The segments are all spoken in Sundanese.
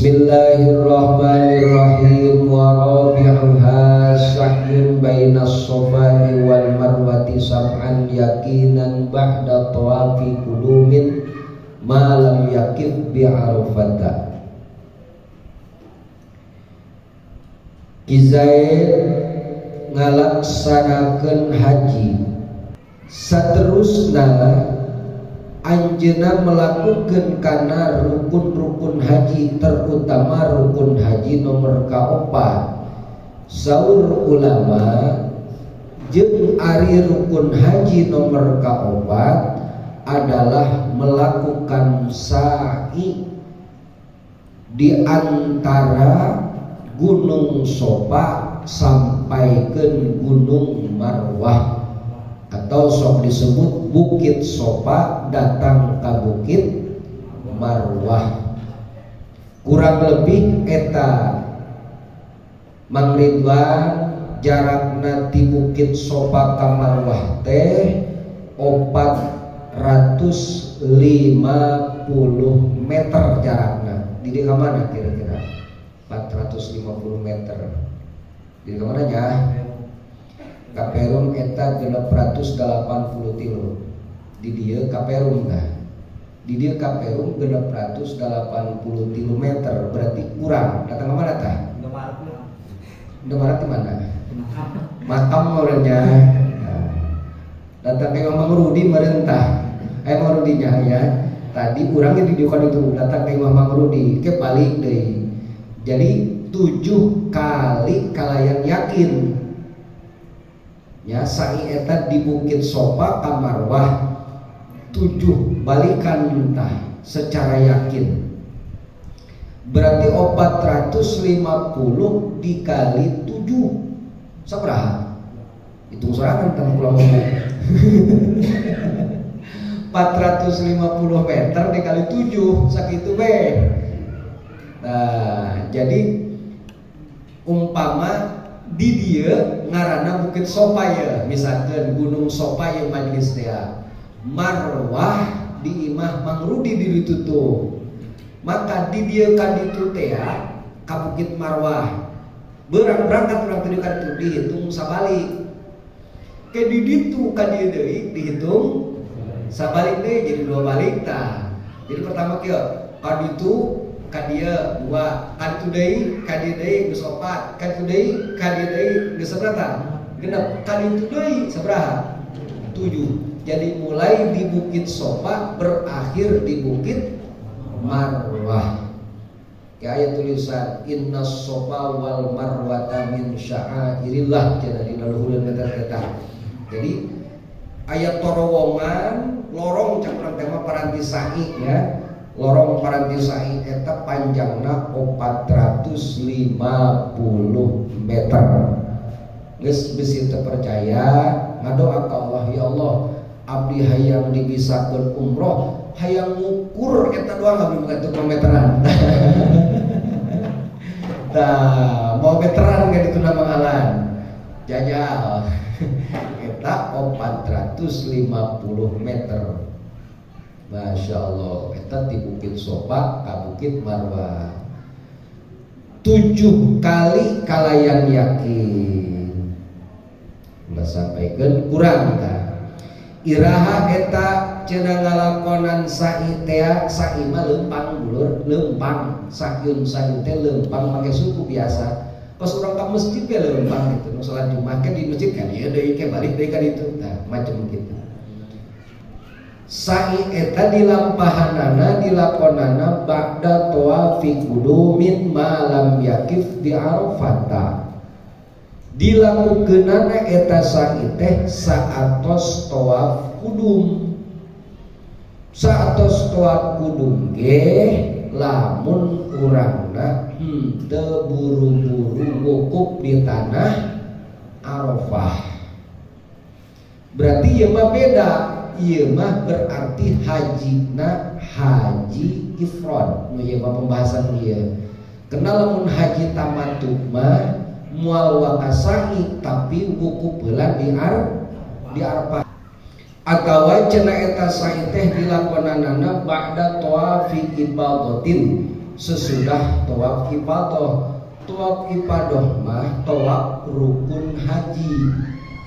Bismillahirrahmanirrahim. Wa rabi'uha sa'yun bainas safai wal marwati sab'an yaqinan ba'da tawafi qudumin ma lam yakif bi arafata. Ki Zaid ngalaksanakeun haji saterusna anjeunna melakukan kana rukun-rukun haji, terutama rukun haji nomor kaopat. Saur ulama jeung ari rukun haji nomor kaopat adalah melakukan sa'i di antara Gunung Sofa sampai ke Gunung Marwah, atau sok disebut Bukit Sofa datang ke Bukit Marwah. Kurang lebih eta Mang Ridwan jarakna ti Bukit Sofa ka Marwah teh 450 meter jarakna. Di dieu ka mana kira-kira? 450 meter. Di dieu ka mana nya? Ka Perum eta 683. Di dieu ka Perum tah. Di dieu ka Perum 683 meter, berarti kurang. Datang ke mana tah? Indomaret di mana? Makam orangnya. Nah, datang ke Imam Rudi merentah. Mang Rudi nya ya. Tadi orangnya di dieu itu datang ke Imam Mang Rudi, ke balik deui. Jadi 7 kali kalayan yakin. Ya sa'i eta di Bukit Sofa ka Marwah 7 balikan entah secara yakin. Berarti 450 dikali 7 sabaraha? Hitung sorangan tah kula ngomong. 450 meter dikali 7 sakitu be. Nah, jadi umpama di dieu ngaranna Bukit Sofa ya, misalkan Gunung Sofa ya majelis teh. Marwah di imah Mang Rudi di ditu tuh. Maka di dieu ka ditu teh ka Bukit Marwah. Berang berangkat urang tadi ka ditu dihitung sabalik. Ke di ditu ka dieu deui dihitung sabalik deui, jadi 2 balik tah. Jadi pertama kieu ka ditu ka dieu 2, ka ditu deui ka dieu deui geus 4, ka ditu deui ka dieu deui geus sabaraha? 6, ka ditu deui sabaraha? 7. Jadi mulai di Bukit Sofa berakhir di Bukit Marwah. Kayak tulisan Inna Sofa wal Marwata min sya'airillah cenah di luhureun eta. Jadi ayat torowongan lorong cak urang teh mah paranti sa'i ya. Lorong paranti sa'i eta panjangna 450 meter. Geus bisi teu percaya ngadoa ka Allah, ya Allah abdi hayang dibisakeun umroh, hayang ngukur eta doang abdi bukan itu meteran. Tah, mau meteran kan itu nama ngalan. Jajal. Eta 450 meter. Masya Allah, eta di Bukit Sofa ka Bukit Marwah. 7 kali kalayan yakin. Ulah sampaikan kurang ta. Iraha eta cenah ngalakonan sa'i teh, sa'i mah leumpang dulur, leumpang sa'yun sa'yun teh leumpang make suku biasa. Pas urang ka masjid ge leumpang gitu, nu salat Jumat kan di masjid kan ieu deui ke balik deui ka ditu tah macam gitu. Sa'i eta dilampahanana dilakonana ba'da tawafi qudumin ma lam yakif di Arafata. Dilakukeunana eta sa'i teh saatos tawaf kudum. Saatos tawaf kudum ge lamun urangna henteu buru-buru wukuf di tanah Arafah. Berarti ieu mah beda. Ieu mah berarti hajina haji ifrad. Nu ieu mah pembahasan ieu. Kenal lamun haji tamattu mah moal wakasai tapi wukuf heula di Arafah. Atawa cenah eta sa'i teh dilakonanana ba'da tawafi ibadatin Sesudah tawaf ifadah. Tawaf ifadah mah tawaf rukun haji.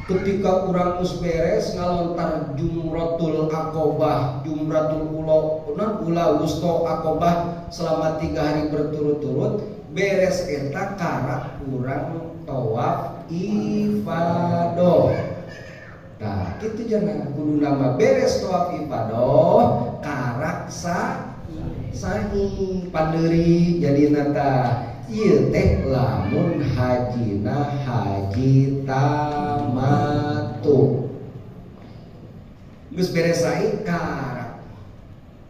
Ketika urang geus beres ngalontar jumratul akobah, jumratul ula, ula, wusto, akobah selama 3 hari berturut-turut, beres eta karak urang tawaf ifadah. Nah, gitu, jangan kudu nama beres tawaf ifadah karak sa'i pandeuri. Jadi nata ieu teh lamun hajina haji tamattu. Geus beres sa'i, karak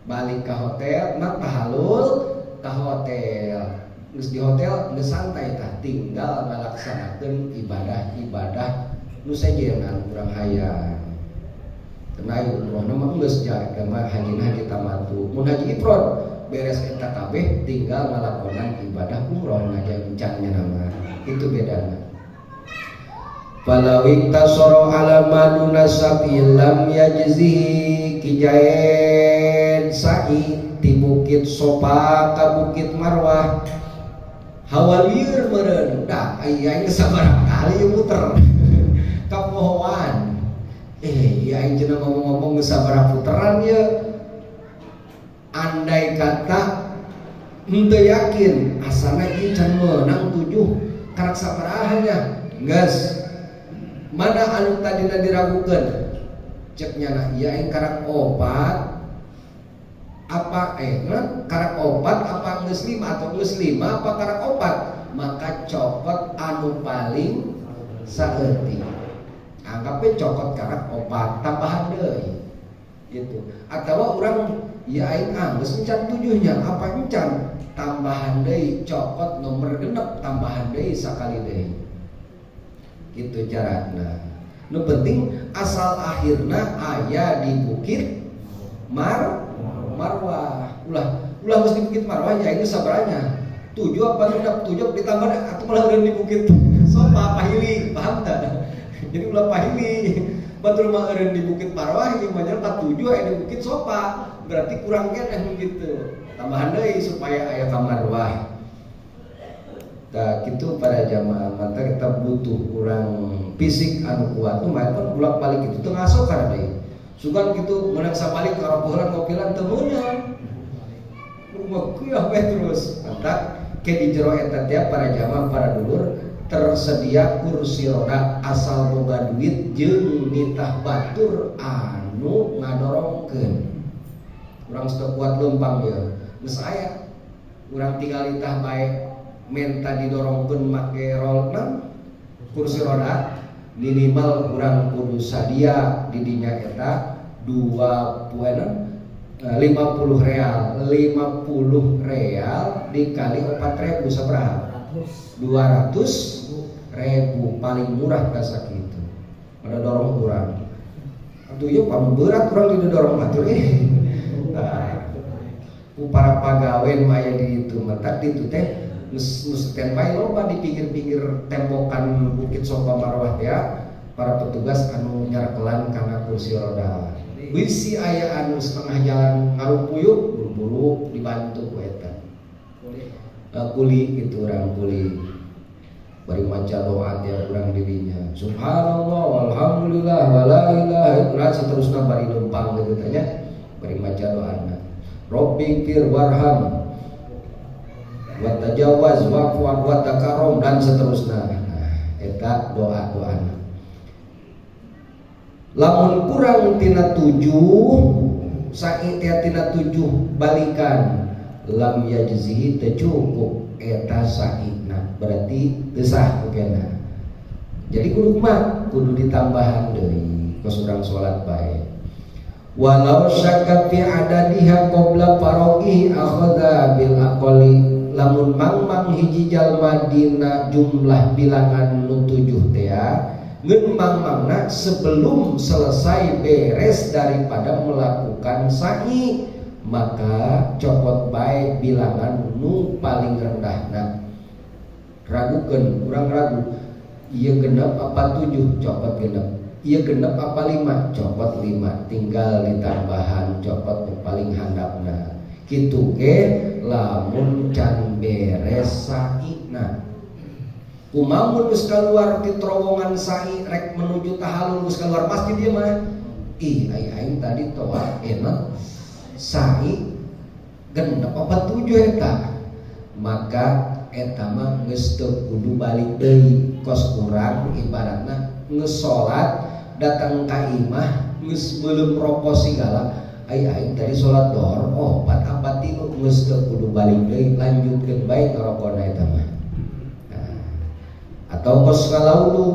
balik ke hotel, nah, tahalul ke hotel. Geus di hotel, geus santai tah, tinggal ngalaksanakeun ibadah-ibadah nu sejenna urang hayang. Tenai umrohna mah geus jaga mah hajina haji tamattu. Mun haji ifrad, beres eta kabeh tinggal ngalakonan ibadah umroh ngajancannya nama itu bedana. Falau iqtasara ala ma duna sab'i lam yajzihi. Kijaen sa'i ti Bukit Sofa ka Bukit Marwah, hawalir meureun da aya aing sabaraha kali muter kapohoan. Iya, aing cenah ngomong-ngomong geus sabaraha puteran ya. Andai kata henteu yakin, asana ieu can meunang tujuh, karak sabaraha nya, geus mana anu tadina diragukeun. Cek nyana, ieu aing karak opat apa, karak opat apa geus lima, atau geus lima apa karak opat, maka cokot anu paling saeutik. Anggapnya cokot karak opat, tambahan deui gitu. Atau orang ya, aing ah geus encan tujuhnya apa encan, tambahan deui, cokot nomor 6, tambahan deui sakali deui. Gitu carana. Nu penting asal akhirna aya di Bukit Marwah. Ulah ulah geus di Bukit Marwah ya, ini sabaranya tujuh apa genep, tujuh ditambah atau malah udah di Bukit Sofa pahili, paham tak? Jadi ulah pahili. Batur mah eureun di Bukit Marwah, ieu mah 47 aya di Bukit Sofa, berarti kurang keneh begitu, tambahan deui supaya aya ka Marwah. Nah, gitu para jamaah. Maka kita butuh kurang fisik anu kuat tuh mah pun bolak balik itu teu ngaso karena deui. Sugan gitu menang sabalik karopoholan ngopilan teu meunang. Rumah kuyah we terus. Mantap ke di jero eta teh, para jamaah, para dulur, tersedia kursi roda asal boga duit jeung nitah batur anu ngadorongkeun. Urang sudah kuat lempang ya. Geus aya. Urang tinggal nitah bae, menta didorongkeun make roll kursi roda. Minimal urang kudu sadia didinya eta dua poin 50 real. 50 real dikali 4 ribu sabaraha? 200 ribu paling murah kasak itu pada dorong urang. Atuh ieu pam berat urang didorong batur eh. Nah, ku para pagawe mah aya di ditu. Matak ditu teh nu standby loba di pinggir-pinggir tembokan Bukit Sofa Marwah teh ya, para petugas anu nyarkelan kana kursi roda. Bisi aya anu setengah jalan ngarupuyuk, buru-buru dibantu ku eta. Kuli gitu, orang kuli. Bari maca doa tiap urang dirinya, subhanallah walhamdulillah wala ilaha illallah, seterusnya, bari lempang gitu tanya, bari maca doana, Rabbighfir warham wa tajawaz wa'fu wa takarom, dan seterusnya. Nah, eta doa-doana. Lamun kurang tina tujuh, sa'i tina tujuh balikan, lam yajzihi, teu cukup eta sa'ina, berarti teu sah kena. Jadi kudu mah kudu ditambahan deui kos urang salat bae. Walau syakka fi adadiha qabla faraghihi akhadha bil aqalli. Lamun mang-mang hiji jalma dina jumlah bilangan nu tujuh teh ngeun mang-mangna sebelum selesai beres daripada melakukan sa'i, maka cokot bae bilangan nu paling rendahna. Ragukeun, urang ragu ieu genep apa tujuh, cokot genep. Ieu genep apa lima, cokot lima, tinggal ditambahan, cokot nu paling handapna. Kitu ge. Lamun can beres saina. Kumaha mun geus keluar ti terowongan sa'i rek menuju tahalul, geus keluar masjid dia mah, "Ih, ai aing tadi tawaf enak sa'i genep apa tujuh eta?" Maka eta mah geus teu kudu balik deui. Kos urang ibaratna geus salat, datang ka imah, geus meuleum rokok sigala, "Ai aing tadi salat dohor opat apa tilu?" Geus teu kudu balik deui, lanjutkeun bae ngarokona eta mah. Nah, atau kos ngalaulu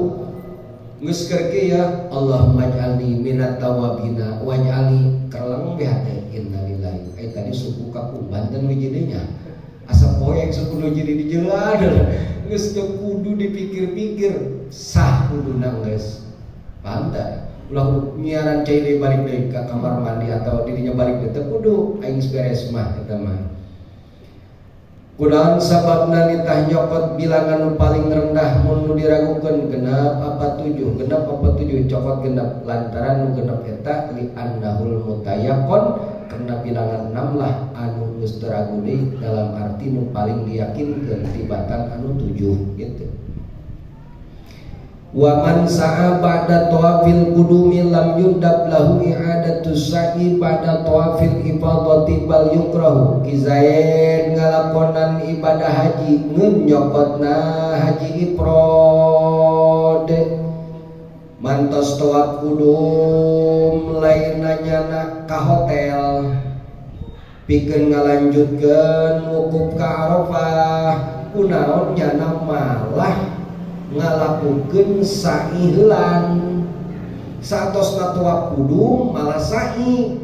geus keur ya, "Allahumma ij'alni minat tawabina waj'alni," kerleng be hate, "Innalillahi, ai tadi suku ka Banten hiji deui nya, asa poek suku nu jadi di jalan." Geus teu kudu dipikir-pikir, sah kuduna geus. Paham tak? Ulah nyiaran cai deui, balik deui ka kamar mandi atau dirinya balik deui, teu kudu, aing geus beres mah eta mah. Kunaon sababna nitah nyokot bilangan nu paling rendah mun nu diragukeun genep apa tujuh? Genep apa tujuh? Cokot genep lantaran nu genep eta li annahul mutayaqqon, karena bilangan enam lah anu geus teu ragu deui, dalam arti nu paling diyakinkeun tibatan anu tujuh gitu. Wa man sa'a ba'da tawafil qudumi lam yundab lahu i'adatu sa'i ba'da tawafil ifadati bal yukrahu. Ki Zaid ngalakonan ibadah haji ngeun nyokotna haji ifrad, mantos tawaf qudum, lain nyana ka hotel pikeun ngalanjutkeun wukuf ka Arafah, kunaon nyana malah ngalakukeun sa'i heulan? Saatosna tawaf qudum malah sa'i,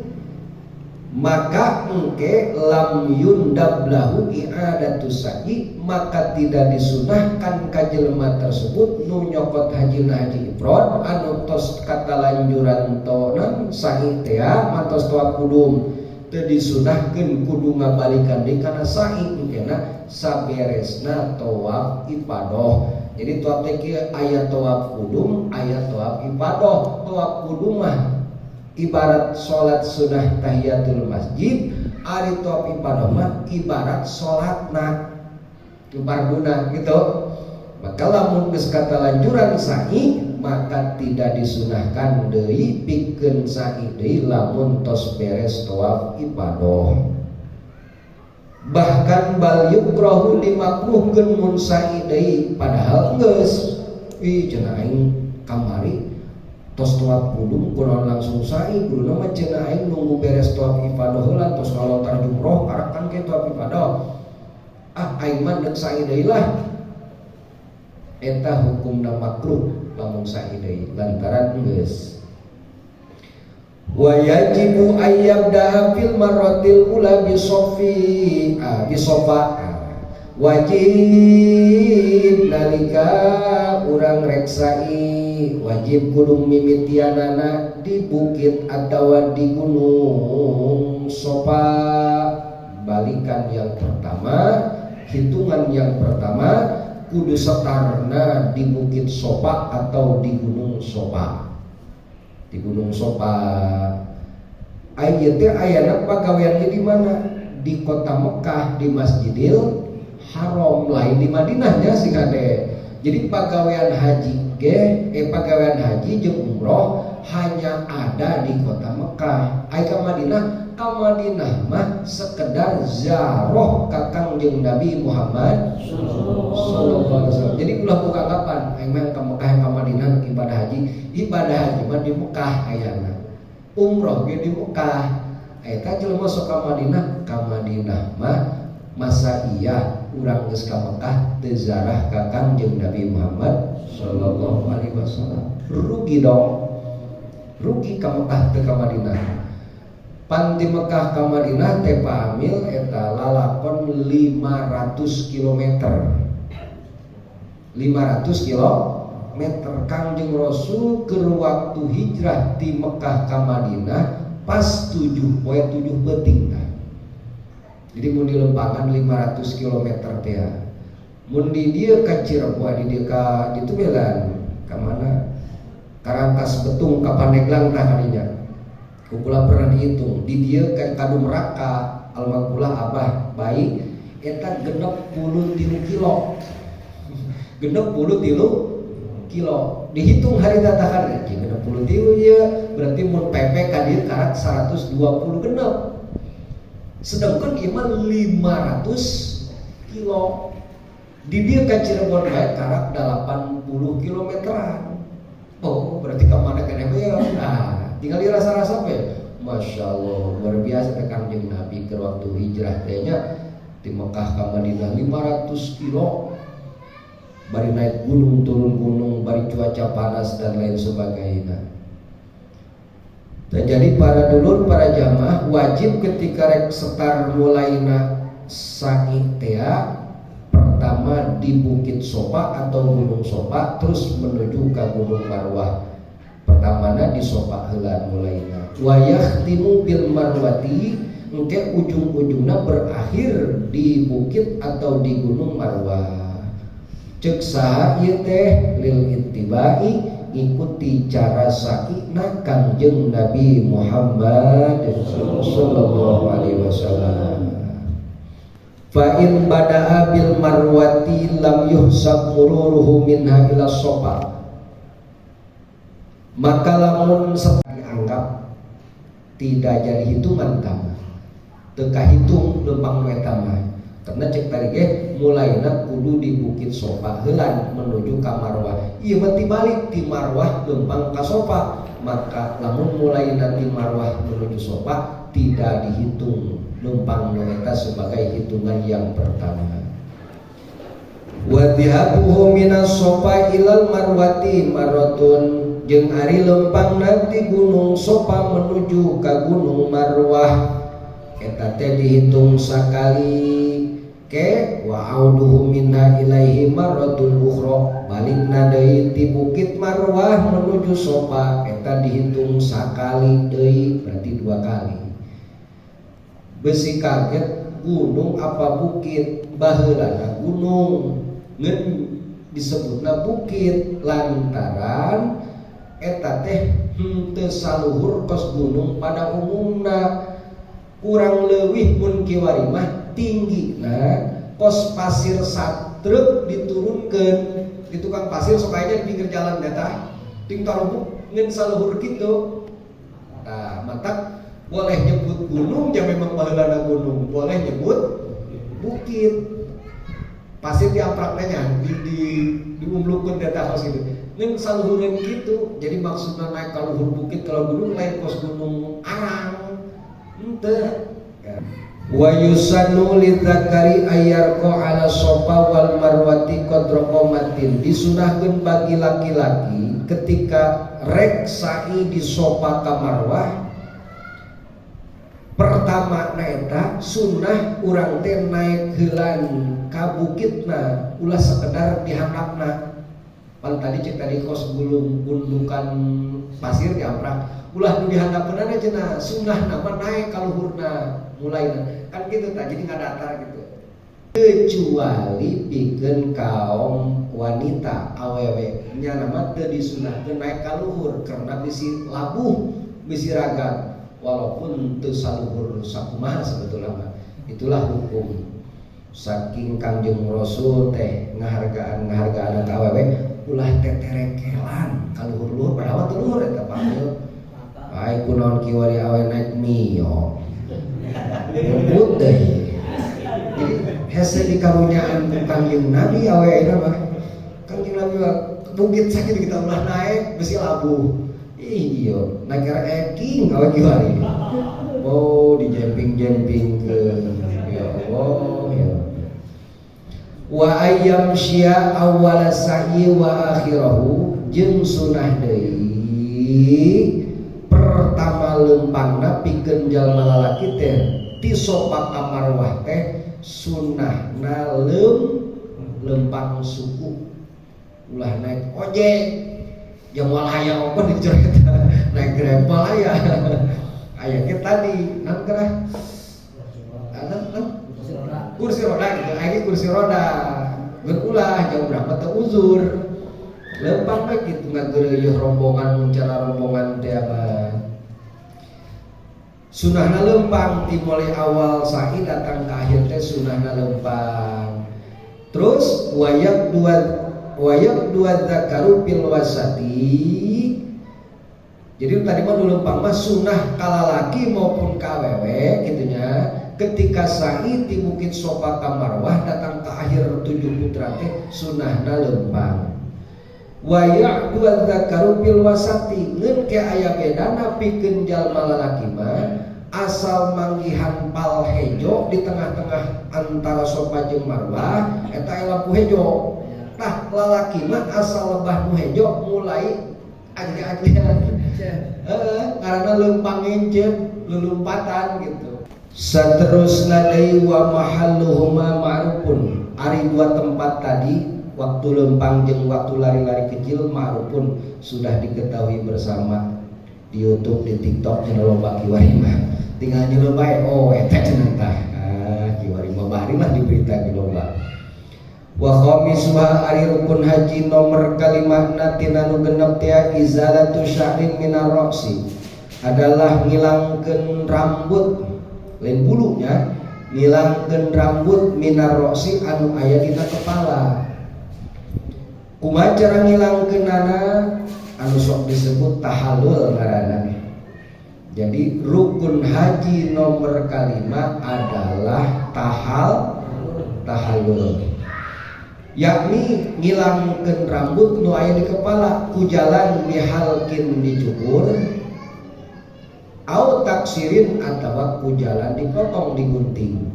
maka engke lam yundab lahu i'adatu sa'i, maka tidak disunahkan ka jelema tersebut nu nyokot haji na haji ifrad anu tos katalanjuran tonan sa'i teh mantos tawaf qudum, teu disunahkeun kudu ngabalikan deui kana sa'i engkena saberesna tawaf ifadah. Jadi tawaf teh kieu, aya tawaf qudum, aya tawaf ifadah. Tawaf qudum mah ibarat salat sunnah tahiyatul masjid, ari tawaf ifadah mah ibarat salatna farduna gitu. Maka lamun geus katalanjuran sa'i, maka tidak disunahkan deui pikeun sa'i deui lamun tos beres tawaf ifadah. Bahkan bal yukrahu, dimakruhkeun mun sa'i deui padahal geus. "Ih," cenah, "aing kamari tos tawaf qudum, kunaon langsung sa'i? Kuduna mah," cenah, "aing nunggu beres tawaf ifadah heula, tos ngalontar jumroh karakan ke tawaf ifadah. Ah, aing mah deuk sa'i deui lah." Eta hukumna makruh lamun sa'i deui lantaran geus. Wa yajibu ayyabda fil marratil ula bi sofi bi sofa. Wajib nalika urang rek sa'i, wajib kudu mimitianana di bukit atawa di gunung Sofa. Balikan yang pertama, hitungan yang pertama kudu setarna di bukit Sofa atau di gunung Sofa. Di Gunung Sofa aya teh ayana pagaweannya di mana? Di kota Mekah, di Masjidil Haram, lain di Madinahnya sih kade. Jadi pagawean haji ge pagawean haji jeung umroh hanya ada di kota Mekah. Ai ka Madinah, ka Madinah mah sekedar ziarah ka Kangjeng Nabi Muhammad sallallahu alaihi wasallam. Jadi ulah buka anggapan aing mah ka Mekah, ka Madinah ibadah haji. Ibadah haji mah di Mekah ayana. Umroh ge di Mekah. Eta jelema sok ka Madinah, ka Madinah mah masa iya urang geus ka Mekah teu ziarah ka Kangjeng Nabi Muhammad sallallahu alaihi wasallam? Rugi dong. Rugi ka Mekah teu ka Madinah. Pan ti Mekah ka Madinah teh pamil eta lalakon 500 km. 500 kilometer. Kangjeng Rasul ke waktu hijrah di Mekah ka Madinah pas 7 poe 7 peuting tah. Jadi mun di lempangan 500 km teh, mun di dieu ka Cirebon, di dieu ka ditu belan ka mana, ka Rangkas Betung, ka Pandeglang tah kadinya. Kukula pernah dihitung di dieu ka Kadum Raka. almakulah abah baik eta 63 kilo, 63 kilo dihitung hari tatakan 63 ya, berarti mun PP ka dieu karak 120 genep, sedangkan ieu mah 500 kilo. Di dieu ka Cirebon bae karak 80 kilometeran. Oh, berarti ke mana keneh ya? Nah, tinggal dirasa-rasa we. Masya Allah, luar biasa teh Kangjeng Nabi ke waktu hijrah teh nya, di Mekah ke Madinah 500 kilo, bari naik gunung turun gunung, bari cuaca panas dan lain sebagainya. Dan jadi para dulur, para jamaah, wajib ketika rek setar mulaina sa'i teh pertama di Bukit Sopa atau Gunung Sopa, terus menuju ke Gunung Marwah. Pertamana di Sopa heula mulaina, wa yakhtimu bil marwati, engke ujung-ujungnya berakhir di bukit atau di Gunung Marwah. Cek saha ieu teh? Lil ittibai, ikuti cara saina Kangjeng Nabi Muhammad sallallahu alaihi wasallam. Fa in bada'a bil marwati lam yuhsab mururuhu minha ila sofa. Maka lamun dianggap tidak jadi hitungan tama, teu kahitung lempang nu eta mah, karena cek tadi ge mulaina kudu di Bukit Sofa heula menuju ka Marwah. Ieu mah tibalik, ti Marwah lempang ka Sofa. Maka lamun mulaina ti Marwah menuju Sofa, tidak dihitung lempang nu eta sebagai hitungan yang pertama. Wa dhihabuhu minas Sofa ilal Marwati marratun, jeung ari lempang nanti Gunung Sofa menuju ka Gunung Marwah eta teh dihitung sakali. Ke wa auduhu minha ilaihi marratun ukhra, balikna deui ti Bukit Marwah menuju Sofa eta dihitung sakali deui, berarti dua kali. Besi kaget, gunung apa bukit? Baheulana gunung, ngan disebutna bukit lantaran eta teh henteu saluhur kos gunung pada umumna, kurang leuwih mun kiwari mah tinggi. Nah, kos pasir satruk diturunkan di tukang pasir sok aya di pinggir jalan eta ting tarubuk, ngan saluhur kitu. Nah, matak boleh nyebut gunung ya memang baheulana gunung, boleh nyebut bukit. Pasir diamprakna nya di diumlukkeun eta kos itu, ngan saluhureun kitu. Jadi maksudna naik ka luhur bukit, kalau gunung lain kos gunung arang, henteu ya. Wa yusannu lidzakari ayyarqa ala sofa wal marwati qadra qomatin, disunahkeun bagi laki-laki ketika rek sa'i di Sofa ka Marwah pertama naeta sunnah urang teh naik heulan ka bukitna, ulah sekedar dihandapna. Pan tadi cek tadi kos gulung gundukan pasir diamprak, ulah nu dihandapeunana cenah, sunnah nama naik ka luhurna mulai kan gitu tak, jadi nggak datar gitu, kecuali pikeun kaum wanita awewe nya nama teu disunahkeun naik ka luhur karena bisi labuh, bisi ragam, walaupun teu saluhur sakumaha sebetulnya mah. Itulah hukum saking Kangjeng Rasul teh ngahargaan ngahargaan ka awewe, ulah teterekelan ka luhur-luhur, padahal teu luhur eta panggil. Ai kunaon kiwari awe naik Mio ngebut deui. Jadi hese dikarunyaan ku Kangjeng Nabi awe ayeuna mah. Kangjeng Nabi mah bukit sakit kita ulah naik besi labuh. Iya, naik eking awe kiwari. Oh, dijemping-jemping ke, ya Allah ya. Wa ayyam sya awwala sa'i wa akhirahu, jeung sunah deui pertama lempangna pikeun jalma lalaki teh ti Sofa ka Marwah teh sunahna lempang suku, ulah naik ojek yang moal hayang apa dicoret, naik Grab aya aya ke tadi nan kerah nan kursi roda gitu, aya kursi roda geun ulah jauh berapa teu uzur, lempang we kitu ngageureuyeun rombongan, mun cara rombongan teh mah. Sunahna lempang, dimulai awal sa'i datang ke akhir teh sunahna lempang. Terus ويغدو الذكر في الوسط. Jadi tadi mah lempang mah sunah ka lalaki maupun ka awewe gitu nya. Ketika sa'i di Bukit Sofa ka Marwah datang ke akhir tujuh putra teh sunahna lempang. ويغدو الذكر في الوسط, ngeun ke aya bedana pikeun jalma lalaki mah asal manggihan pal hejo di tengah-tengah antara Sofa jeung Marwah, eta aya lampu hejo. Tah, lalaki mah asal lebah nu hejo mulai agli-aglian. Heeh, karena lempang ngencet, lulumpatan gitu. Seterusna deui ومحلهما معروف. Ari dua tempat tadi, waktu lempang jeung waktu lari-lari kecil, معروف sudah diketahui bersama di YouTube, di TikTok cenah loba kiwari mah. Tinggal nyeuleuh bae, oh eta cenah tah. Ah, kiwari mah bari mah di berita ge loba. وخامسها ari rukun haji nomor kalima tina nu genep teh إزالة شعر من الرأس adalah ngilangkeun rambut, lain bulunya, ngilangkeun rambut من الرأس anu aya dina kepala. Kumaha cara ngilangkeunana? Anu sok disebut tahallul ngaranna. Jadi rukun haji nomor kalima adalah tahallul, yakni ngilangkeun rambut nu aya di kepala ku jalan بحلق dicukur أو تقصير atawa ku jalan dipotong, digunting.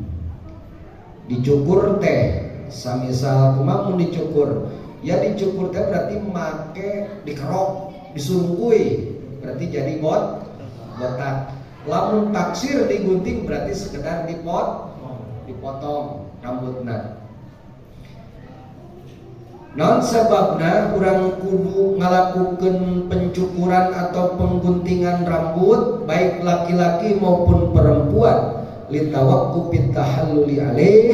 Dicukur teh samisal kumaha mun dicukur ya? Dicukur teh berarti make dikerok, disurungkui, berarti jadi botak. Lamun taksir digunting berarti sekedar dipotong rambutna. Naon sababna urang kudu ngalakukeun pencukuran atau pengguntingan rambut baik laki-laki maupun perempuan? لتوقف التحلل عليه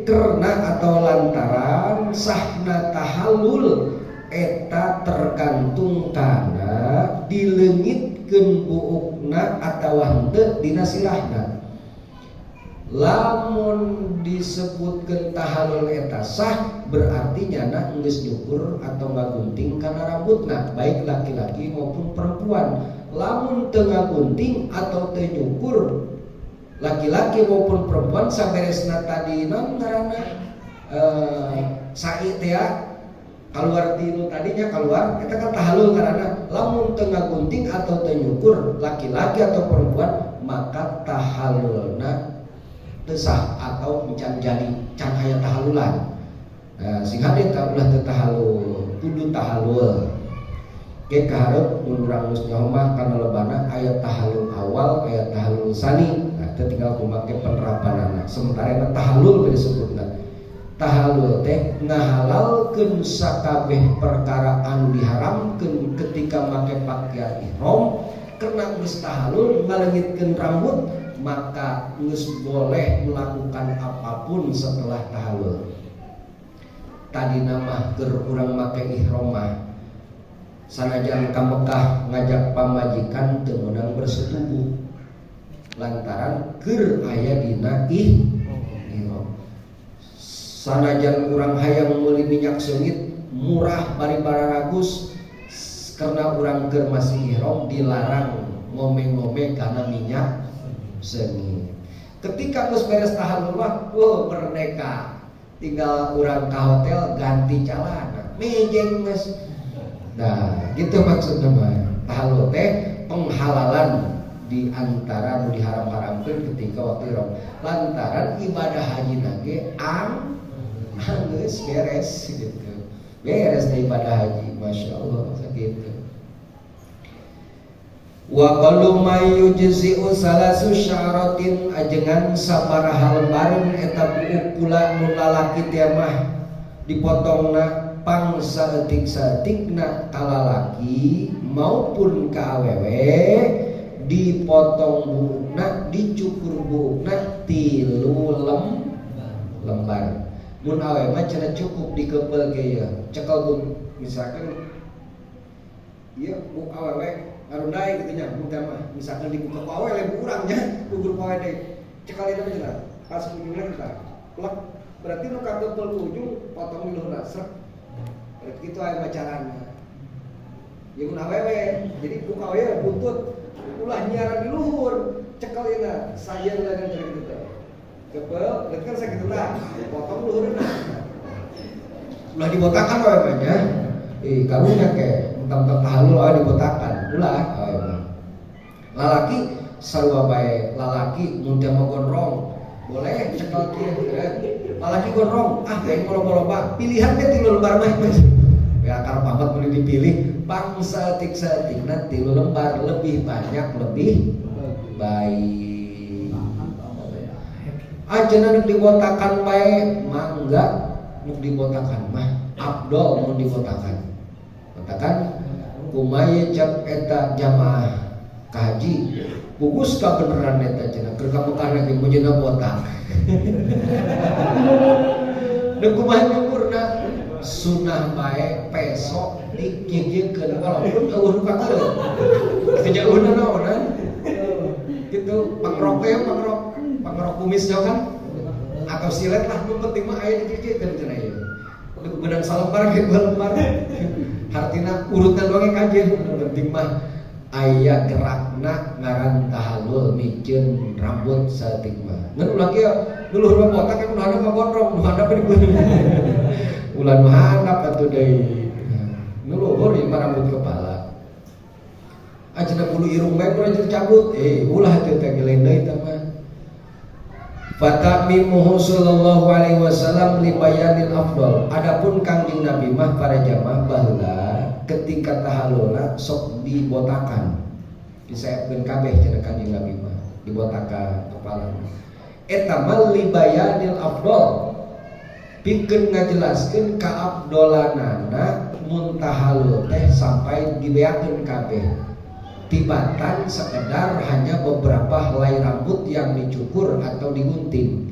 karena atau lantaran sahna tahallul eta tergantung kana dileungitkeun buukna atawa henteu dina sirahna. Lamun disebutkan tahallul eta sah, berarti nyana geus nyukur atau ngagunting kana rambutna, baik laki-laki maupun perempuan. Lamun teu ngagunting atau teu nyukur laki-laki maupun perempuan, saberesna tadi naon ngaranna, sa'i teh keluar tinu tadinya keluar, eta kan tahallul ngaranna. Lamun teu ngagunting atau teu nyukur laki-laki atau perempuan, maka tahallulna sah atau can jadi, can aya tahalulan. Nah, sing hade tah ulah teu tahallul, kudu tahallul. Ke kaharep mun urang geus nyaho mah kana lebana aya tahallul awal, aya tahallul sani. Nah, teu tinggal kumake penerapanana. Sementara eta tahallul disebutna. Tahallul teh ngahalalkeun sakabeh perkara anu diharamkeun ketika make pakaian ihram. Karena geus tahallul ngaleungitkeun rambut, maka geus boleh melakukan apapun setelah tahallul. Tadi nama keur urang make ihram mah sanajan ka Mekah ngajak pamajikan teu meunang bersetubuh lantaran keur aya dina ihram. Sanajan urang hayang meuli minyak seungit murah bari bararagus, karena urang keur masih ihram dilarang ngome-ngome karena minyak seungit. Ketika geus beres tahallul mah, wah, merdeka. Tinggal urang ke hotel ganti celana, mejeng geus. Nah, gitu maksudnya mah. Tahallul teh penghalalan di antara nu diharam-haramkeun ketika waktu ihram. Lantaran ibadah haji nage anggeus beres gitu. Beres deh ibadah haji, masya Allah, sakitu. وأقل ما يجزئ ثلاث شعرات ajengan sabaraha lembaran eta buuk kula nu lalaki teh mah dipotongna pang saeutik-saeutikna ka lalaki maupun ka awewe, dipotong buukna, dicukur buukna 3 lembar. Mun awewe mah cenah cukup dikeupel ge ya, cekel, misalkan ieu buuk awewe. Ngarundai gitu nya mun mah misalkan dibuka ku awe lain urang nya, gugur ku awe deui. Cekal itu mah pas ujungnya kita plek, berarti nu kakeupel ku ujung potong di luhurna srek. Berarti kitu aya macarana. Ya mun awewe, jadi buka we buntut ulah nyiaran di luhur, cekel ieu saya ulah cara kitu teh. Kepel, berarti kan sakitu tah, potong luhurna. Ulah dibotakan we mah nya. Eh, karunya ke mentang-mentang tahalul awe dibotakan, ulah awe mah. Lalaki sarua bae, lalaki mun teu mau gondrong boleh cekel kieu ya. Lalaki gondrong, ah aing loba-loba, pilihan teh 3 lembar mah. Ya akar pamat boleh dipilih, pang saeutik-saeutikna 3 lembar, lebih banyak lebih baik. Ajeuna nu dibotakan bae mangga, nu dibotakan mah abdol mun dibotakan. Botakan kumaha cap eta jamaah kahaji gugus kabeneran eta cenah keur ka Mekah lagi mujina botak. Nu kumaha nyukurna sunah bae peso dikieu-kieukeun walaupun eueuh nu kakeureuh. Kejauhna naonan gitu pangrok teh pangrok pangrok kumis jauh kan atau silet lah nu penting mah aya dikieu-kieukeun cenah ieu. Benang salembar ge dua lembar. Hartina urutan doang kajeun nu penting mah aya gerakna ngaran tahalul miceun rambut saeutik mah. Ngan ulah kieu nu luhur mah botak nu handap mah gondrong, nu handap di ulah nu handap atuh deui. Nu luhur ieu mah rambut kepala. Ajeuna bulu irung bae kurang dicabut, eh ulah teh teh lain deui tah mah. Fatamimuhu sallallahu alaihi wasallam li bayanil afdal. Adapun Kangjeng Nabi mah para jamaah baheula ketika tahalulna sok dibotakan. Diseepkeun kabeh cenah Kangjeng Nabi mah, dibotakan kepala. Eta mah li bayanil afdal. Pikeun ngajelaskeun kaafdolanana mun tahalul teh sampai dibeakeun kabeh. Tibatan sekedar hanya beberapa helai rambut yang dicukur atau digunting.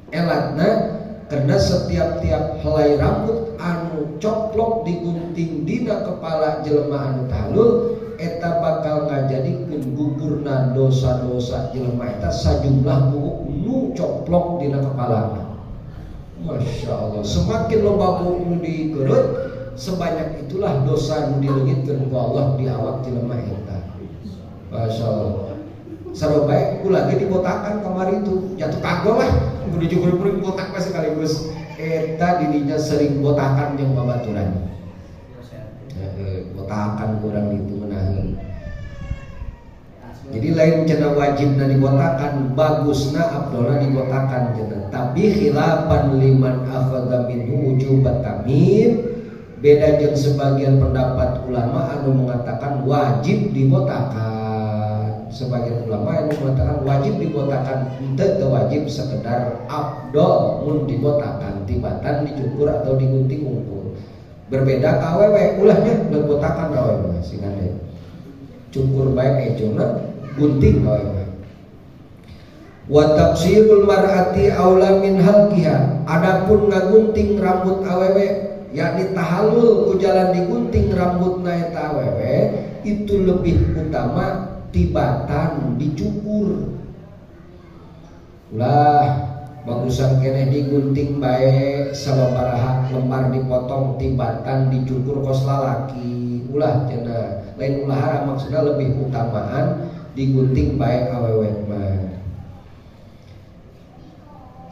Elatna karena setiap-tiap helai rambut anu coplok digunting dina kepala jelema anu tahalul eta bakal ngajadikeun gugurna dosa-dosa jelema eta sajumlah buuk nu coplok dina kepalana. Masya Allah, semakin loba buuk nu dikeurut, sebanyak itulah dosa nu dileungitkeun ku Allah di awak jelema eta. Masya Allah. Sarua bae ulah ge dibotakan kamari itu jatuh kagok lah kudu cukur botak mah sekaligus eta didinya sering botakan jeung babaturan. Botakan kurang itu menahan. Jadi lain cenah wajibna dibotakan, bagusna abdolna dibotakan cenah. Tapi khilafan liman akhadha minhu wujubat tamim, beda jeung sebagian pendapat ulama anu mengatakan wajib dibotakan. Sebagian ulama yang mengatakan wajib dibotakan, henteu teu wajib, sekedar abdol mun dibotakan tibatan dicukur atau digunting unggul. Berbeda ka awewe, ulahnya botakan awewe mah singane. Cukur bae ejona, gunting awewe mah. Wa taqsirul mar'ati aula min halqiha. Adapun ngagunting rambut awewe, yakni tahalul ku jalan digunting rambutna eta awewe, itu lebih utama tibatan dicukur. Ulah bagusan keneh digunting bae sababaraha lembar dipotong tibatan dicukur kos lalaki. Ulah cenah, lain ulah haram, maksudnya lebih utamaan digunting bae awewe mah.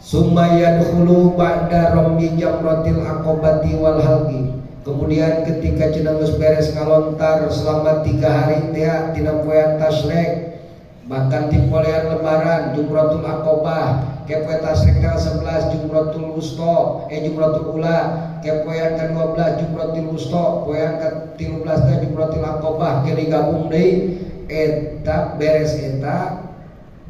Summa yadkhulu ba'da ramyi jamratil aqabati wal halqi. Kemudian ketika cenah geus beres ngalontar selama 3 hari teh tina poean tasyrik, bahkan ti polean lebaran jumratul aqabah, ke poe tasyrik tanggal 11 jumratul wusta, jumratul ula, ke poean ke-12 jumratul wusta, poean ke-13 teh jumratul aqabah, ke digabung deui eta beres eta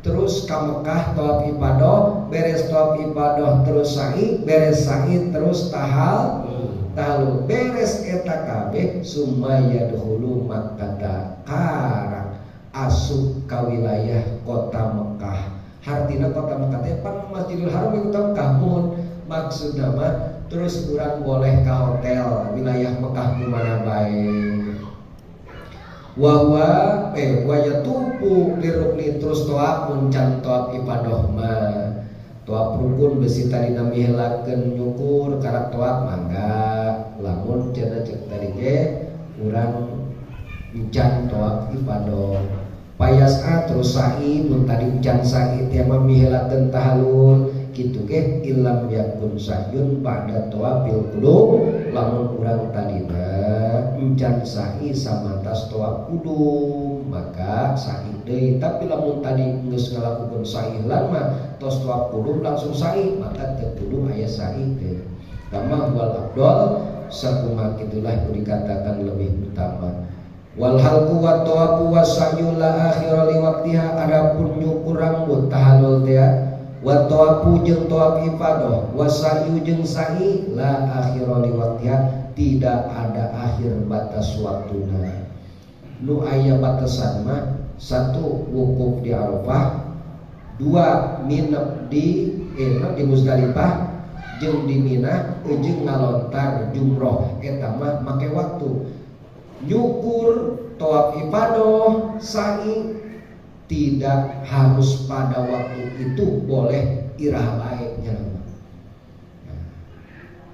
terus ka Mekah tawaf ibadah, beres tawaf ibadah terus sa'i, beres sa'i terus tahalul, beres eta kabeh summa yadkhulu Makkata karak asup ka wilayah kota Mekah. Hartina kota Mekah teh pan Masjidil Haram itu Mekah mun maksudna mah terus urang boleh ka hotel wilayah Mekah nu mana bae. Wa huwa wa yatufu lirukni, terus toaf mun can toaf ifadah mah, toaf rukun. Besi tadi miheulakeun nyukur karak toaf, mangga, lamun cenah cek tadi ge urang encan toaf ifadah. Fayas'a, terus sa'i mun tadi encan sa'i teh mah miheulakeun tahalul kitu ge. Illam yakun sa'yun ba'da tawafil qudum, lamun urang tadina encan sa'i samantas tawaf qudum maka sa'i deui. Tapi lamun tadi geus ngalakukeun sa'i mah, tos tawaf qudum langsung sa'i, maka teu kudu aya sa'i teh. Kama wal afdol, sakumaha kitulah dikatakan lebih utama. Wal halqu wa tawafu wa sa'yu la akhira li waqtiha, adapun nyukur rambut, tahalul teh, wa tawafu jeung tawaf ifadah, wa sa'yu jeung sa'i, la akhira li waqtiha, tidak ada akhir batas waktuna. Nu aya batasan mah satu, wukuf di Arafah, dua, nginep di Muzdalifah jeung di Mina, jeung ngalontar jumroh, eta mah make waktu. Nyukur, tawaf ifadah, sa'i tidak harus pada waktu itu, boleh iraha bae nya. Nah,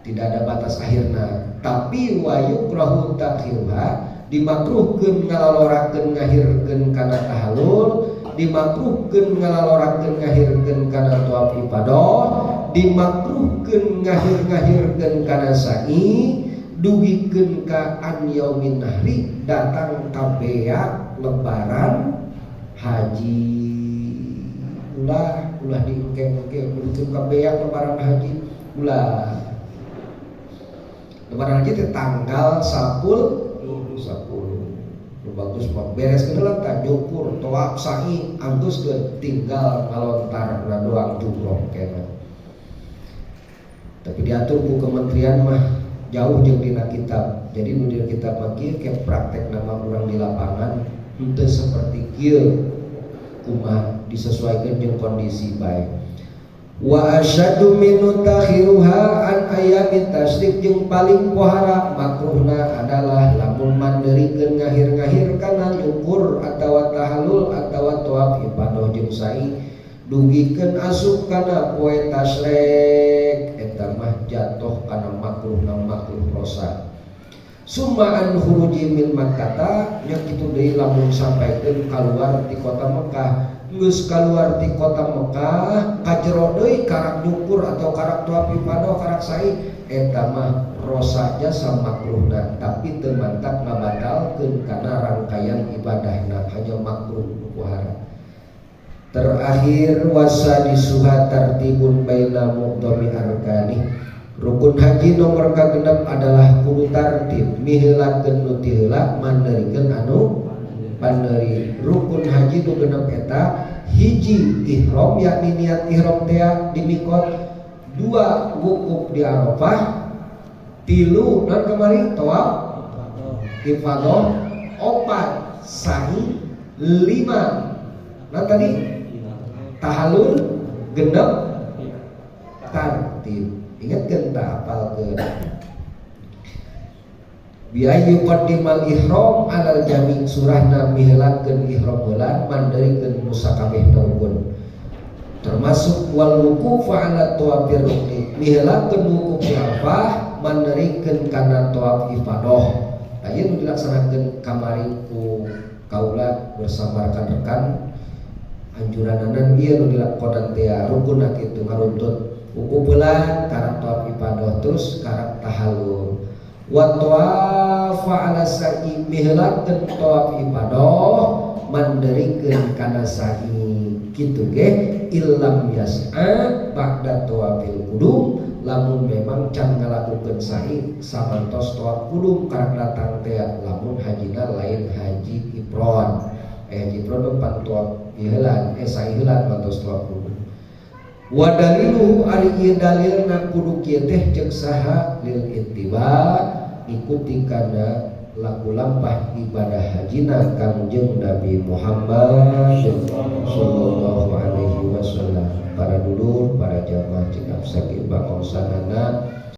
tidak ada batas akhirna. Tapi wa yukrahu ta'khiruha, dimakruhkeun ngalalorakeun ngahirkeun kana tahalul, dimakruhkeun ngalalorakeun ngahirkeun kana tawaf ifadah, dimakruhkeun ngahir-ngahirkeun kana sa'i, dugikeun ka an yaumin nahri, datang ka beak Lebaran haji. Ulah, ulah diengke-engke dugikeun ka beak Lebaran haji, ulah. Lebaran haji teh tanggal 10 10. Nu bagus mah beres heula tah nyukur, tawaf, sa'i, anggeuskeun, tinggal ngalontar doang jumroh kena. Tapi diatur ku kementerian mah jauh jeung dina kitab. Jadi nu dina kitab mah kieu, ke praktek nama urang di lapangan henteu seperti kieu. Kumaha disesuaikan jeung kondisi bae. Wa asyaddu minhu ta'khiruha an ayyamit tasyrik, jeung paling pohara makruhna adalah lamun manderikeun ngahir-ngahir kana nyukur atawa tahalul atawa tawaf ifadah jeung sa'i dugikeun asup kana poe tasyrik, eta mah jatuh kana makruhna makruh rosa. Summa an khuruji min Makkah, nya kitu deui lamun sampaikeun kaluar ti kota Mekah. Geus kaluar ti kota Mekah, kajero deui karak nyukur atau karak tawaf ifadah, karak sa'i, eta mah rosa jasa makruhna, tapi teu mantak ngabatalkeun kana rangkaian ibadahna, hanya makruh pohara. Terakhir, wasadisuha tartibun baina mu'dhami arkani. Rukun haji nomor kagenep adalah kudu tartib, miheulakeun nu ti heula, manderikeun anu panderi. Rukun haji nu genep eta hiji, ihram, yakni niat ihram teh di mikot, dua, wukuf di Arafah, tilu non kemarin tawaf ifadah, opat sa'i, lima nah tadi tahalul, genep tartib. Ingat kan tak apal ke bi yuqaddimal ihram alal jami, surahna miheulakeun ihram heula, manderikeun nu sakabeh rukun, termasuk wal wukuf ala tawafir rukni, miheulakeun wukuf di Arafah, manderikeun kana tawaf ifadah. Nah, ieu nu dilaksanakeun kamari ku kaula bersama rekan-rekan, anjurananan ieu nu dilakonan teh rukunna kitu ngaruntut wukuf heula, karak tawaf ifadah, terus karak tahalul. Wa tawafa ala sa'i, miheulakeun tawaf ifadah, manderikeun kana sa'i kitu ge. Illam yas'a ba'da tawafil qudum, lamun memang can ngalakukeun sa'i samantos tawaf qudum karak datang teh, lamun hajina lain haji ifrad. Haji ifrad mah pan tawaf heula, sa'i heula mantos tawaf qudum. Wa daliluhu, ari ieu dalilna kudu kieu teh ceuk saha? Lil ittiba, ikuti kana laku lampah ibadah hajina Kangjeng Nabi Muhammad sallallahu alaihi wasallam. Para dulur, para jamaah cekap saking bangongsanana.